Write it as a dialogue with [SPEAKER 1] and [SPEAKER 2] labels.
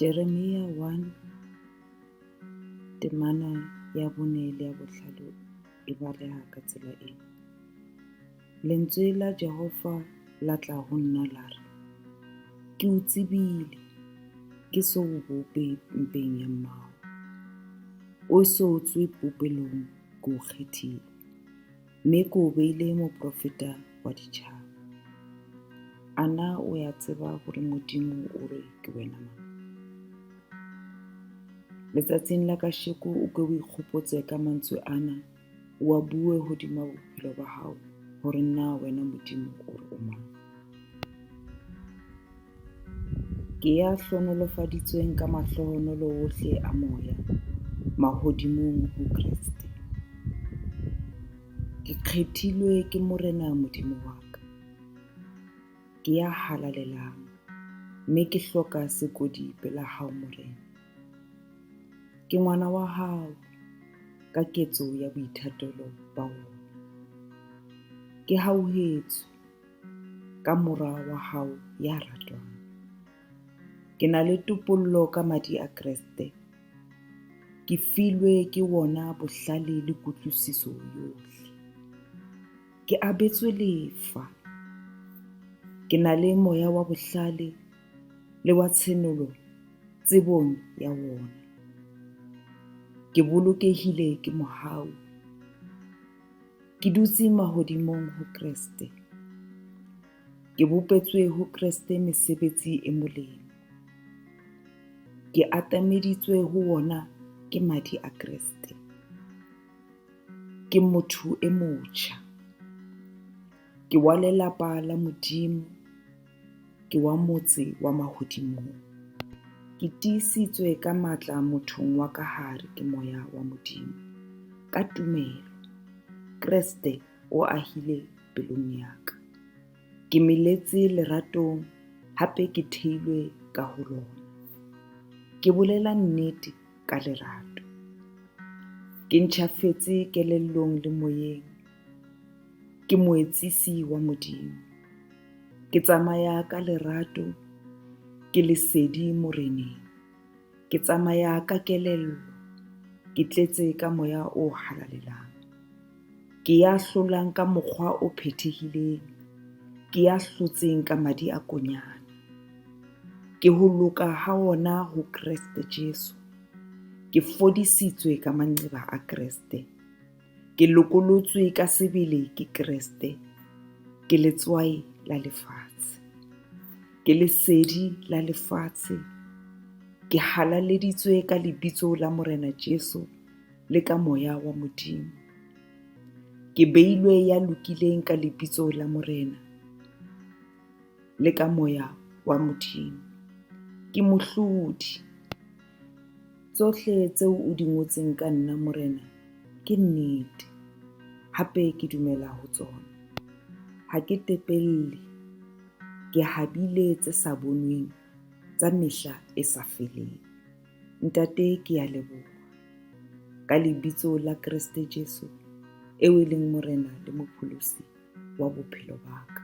[SPEAKER 1] Jeremia 1 temana ya bone le ya bohlano e baleha ka tsela ena. Lentswe la Jehova la tla ho nna la re, Ke o tsebile ke so o bope mpeng ya mmao, o eso tswe popelong ke o kgethile, mme ke o beile moprofeta wa ditjhaba. A na o ya tseba hore Modimo o re ke wena mang? Letsatsing la kasheko o ke o ikgopotse ka mantswe ana, o a bue hodima bophelo ba hao hore na wena Modimo o re o mang. Ke ya hlohonolofaditsweng ka mahlohonolo wohle a moya, mahodimong ho Kreste. Ke kgethilwe ke Morena Modimo wa ka. Ke ya halalelang, mme ke hloka sekodi pela hao Morena. Ke ngwana wa hao ka ketso ya boithatelo ba wona. Ke hauhetswe ka mora wa hao ya ratwang. Ke na le topollo ka madi a Kreste. Ke filwe ke wona bohlale le kutlwisiso yohle. Ke abetswe lefa. Ke na le moya wa bohlale le wa tshenolo tsebong ya wona. Ke bolokehile ke mohau. Ke dutse mahodimong ho Kreste. Ke bopetswe ho Kreste mesebetsi e molemo. Ke atameditswe ho wona ke madi a Kreste. Ke motho e motjha. Ke wa lelapa la Modimo. Ke wa motse wa mahodimong. Ke tiisitswe ka matla mothong wa ka hare ke moya wa Modimo. Ka tumelo, Kreste o ahile pelong ya ka. Ke meletse leratong, hape ke theilwe ka ho lona. Ke bolela nnete ka lerato. Ke ntjhafetse kelellong le moyeng. Ke moetsisi wa Modimo. Ke tsamaya ka lerato, ke lesedi Moreneng. Ke tsamaya ka kelello, ke tletse ka moya o halalelang. Ke ya hlolang ka mokgwa o phethehileng. Ke ya hlotseng ka madi a konyana. Ke ho loka ha wona ho Kreste Jesu. Ke fodisitswe ka manqeba a Kreste. Ke lokolotswe ka sebele ke Kreste. Ke letswai la lefatshe. Ke lesedi la lefatshe. Ke halaleditswe ka lebitso la Morena Jesu le ka moya wa Modimo. Ke beilwe ya lokileng ka lebitso la Morena le ka moya wa Modimo. Ke mohlodi. Tsohle tseo o di ngotseng ka nna Morena ke nnete, hape ke dumela ho tsona. Ha ke tepelle, ke habile tse sa bonweng tsa mehla e sa feleng. Ntate ke a leboha ka lebitso la Kreste Jesu eo e leng Morena le Mopholosi wa bophelo ba ka.